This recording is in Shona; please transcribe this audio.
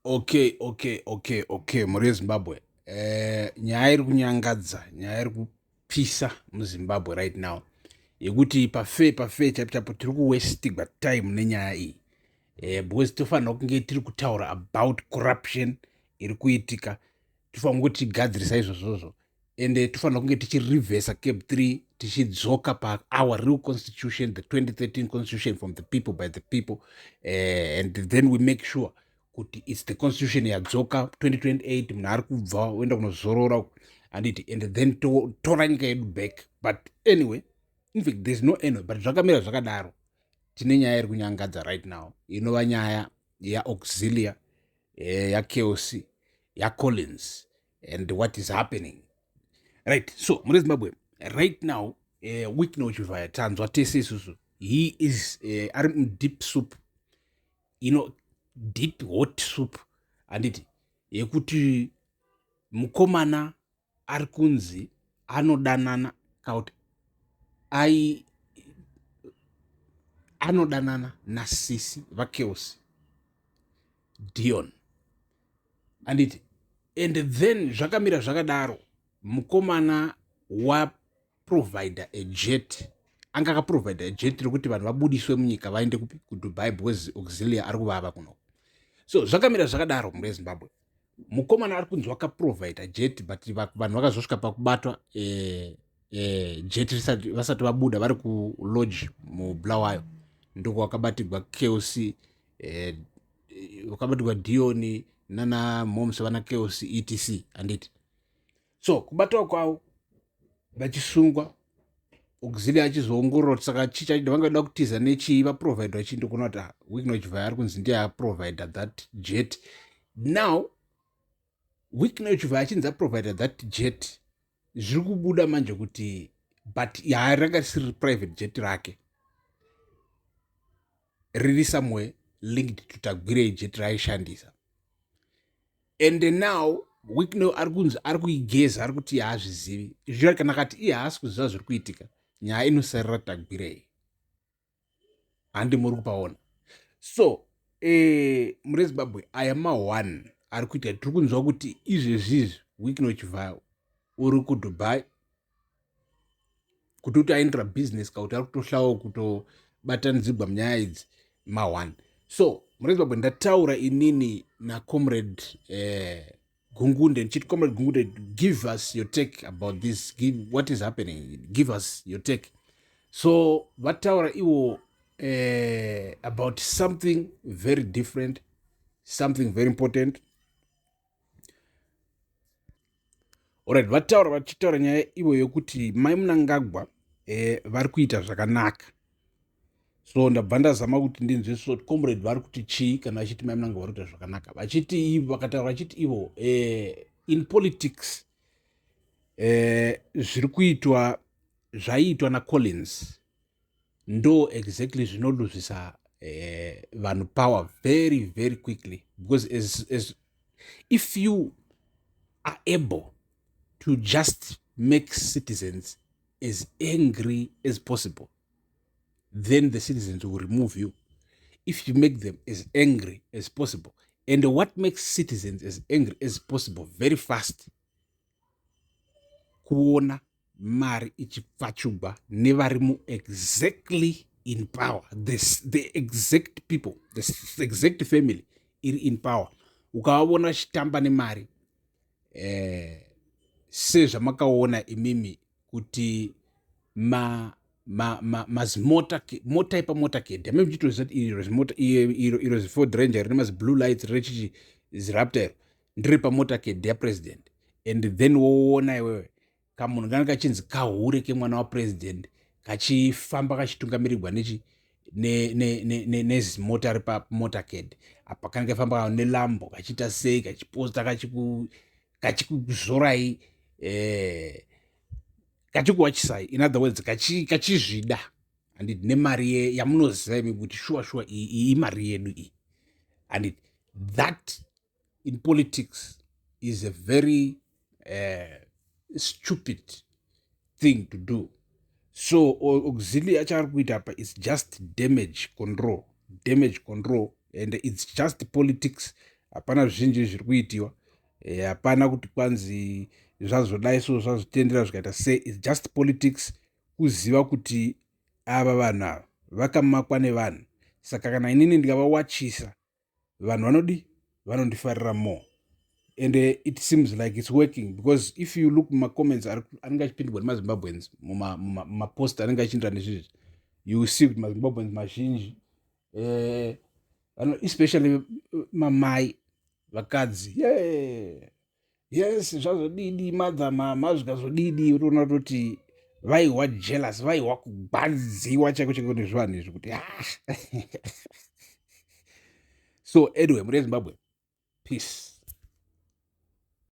Okay, mhuri yeZimbabwe, nyaya iri kunyangadza, nyaya iri kupisa muZimbabwe right now, yekuti pafair pafair chaipo chaipo tiri kuwestigwa time nenyaya iyi, because tofanira kunge tiri kutaura about corruption iri kuitika. Tofanira kunge tichigadzirisa izvozvozvo, ende tofanira kunge tichirevhesa CAB 3, tichidzoka paour real constitution, the 2013 constitution, from the people, by the people, and then we make sure kuti it's the constitution yadzoka 2028. Munhu ari kubva oenda kunozorora, handiti? And then totora nyika yedu back. But anyway, in fact there's no anyway, but zvakamira zvakadaro. Tine nyaya iri kunyangadza right now, inova nyaya yaAuxilia, yaChaos, yaCollins and what is happening, right? So muri Zimbabwe right now, Wicknell Chivayo, tanzwa tese isusu, he is ari mudeep soup, deep hot soup, handiti? Yekuti mukomana ari kunzi anodanana, kauti ai anodanana nasisi vaChaos, Dion, handiti? And then zvakamira zvakadaro, mukomana waprovida a jet, anga akaprovida jet rekuti vanhu vabudiswe munyika vaende kupi? KuDubai, because Auxilia ari kuvava kuno. So zvakamira zvakadaro, mhuri yeZimbabwe, mukomana ari kunzi wakaprovida jet, but vanhu vakazosvika pakubatwa jet vasati vabuda, vari kulodge muBulawayo. Ndoko wakabatirwa Chaos, wakabatirwa Dioni nana moms vana Chaos, etc, handiti? So kubatwa kwavo vachisungwa, Auxilia achizoongorora kuti saka chii vanga vada kutiza nechii, vaprovida chii. Ndikuona kuti, ah, Wicknell Chivayo ari kunzi ndiye aprovida that jet. Now Wicknell Chivayo achinzi aprovida that jet, zviri kubuda manje kuti but ya ranga risiri private jet rake, riri somewhere linked to Tagwirei, jet raaishandisa. And now Wicknell ari kunzi ari kuigeza, ari kuti haazvizivi zvichira. Kana kati iye haasi kuziva zviri kuitika, nyaya inosarira Tagwirei, handi? Muri kupaona? So muri Zimbabwe, aya ma1 ari kuita, tiri kunzwa kuti izvezvizvi Wicknell Chivayo uri kuDubai, kuti kuti aendera business, kakuti ari kutohlawo kutobatanidzirwa munyaya idzi ma1. So muri Zimbabwe, ndataura inini nacomrade Gungunde, ndichiti, "Comrade Gungunde, give us your take about this. Give, what is happening? Give us your take." So vataura iwo about something very different, something very important. Alright, vataura, vachitaura nyaya ivo yokuti Mai Munangagwa vari kuita zvakanaka. So ndabva ndazama kuti ndinzwe, so comrade vari kuti chii kana vachiti Mai Munangagwa vari kuita zvakanaka? Vachiti, vakataura vachiti ivo in politics, zviri kuitwa, zvaiitwa naCollins ndo exactly zvinoluzisa vanhu power very very quickly, because as if you are able to just make citizens as angry as possible, then the citizens will remove you. If you make them as angry as possible. And what makes citizens as angry as possible very fast? Kuona mari ichipfachugwa nevari muexactly in power, the exact people, the exact family iri in power. Ukavaona vachitamba nemari, sezvamakaona imimi kuti ma mazimota, mota ipamotorcade, ame muchitoziva kuti iro zimota iro, ziFord Ranger rine maziblue lights, rechichi ziRaptor iro, ndiri pamotorcade yapresident. And then woona iwewe kamunhu kange kachinzi kahure kemwana wapresident kachifamba kachitungamirirwa nechi nezimota ri pamotorcade apa, kanenge kafamba neLambo, kachiita sei, kachiposta, kachikuzorai, kachikuwachisai, in other words kachizvida, handiti? Nemari yamunoziva imi kuti shuwa shuwa iyi imari yedu iyi, handiti? That in politics is a very stupid thing to do. So Auxilia chaari kuita apa is just damage control, damage control, and it's just politics. Hapana zvizhinji zviri kuitiwa. Hapana kuti kwanzi zvazodai so, zvazotendera zvikaita sei. It's just politics, kuziva kuti ava vanhu ava vakamakwa nevanhu. Saka kana inini ndikavawachisa, vanhu vanodi vanondifarira more, and it seems like it's working, because if you look mumacomments anenge achipindurwa nemaZimbabweans mumapost anenge achiindira nezvizvi, you see kuti maZimbabweans mazhinji, especially mamai, vakadzi, yeah, yes, zvazodidi madha mama, zvikazodidi, utoona kutoti vaihwa jealous, vaihwa kugwadziwa chaiko chaiko nezvivanhu izvi kuti ah. So anyway, muri Zimbabwe, peace.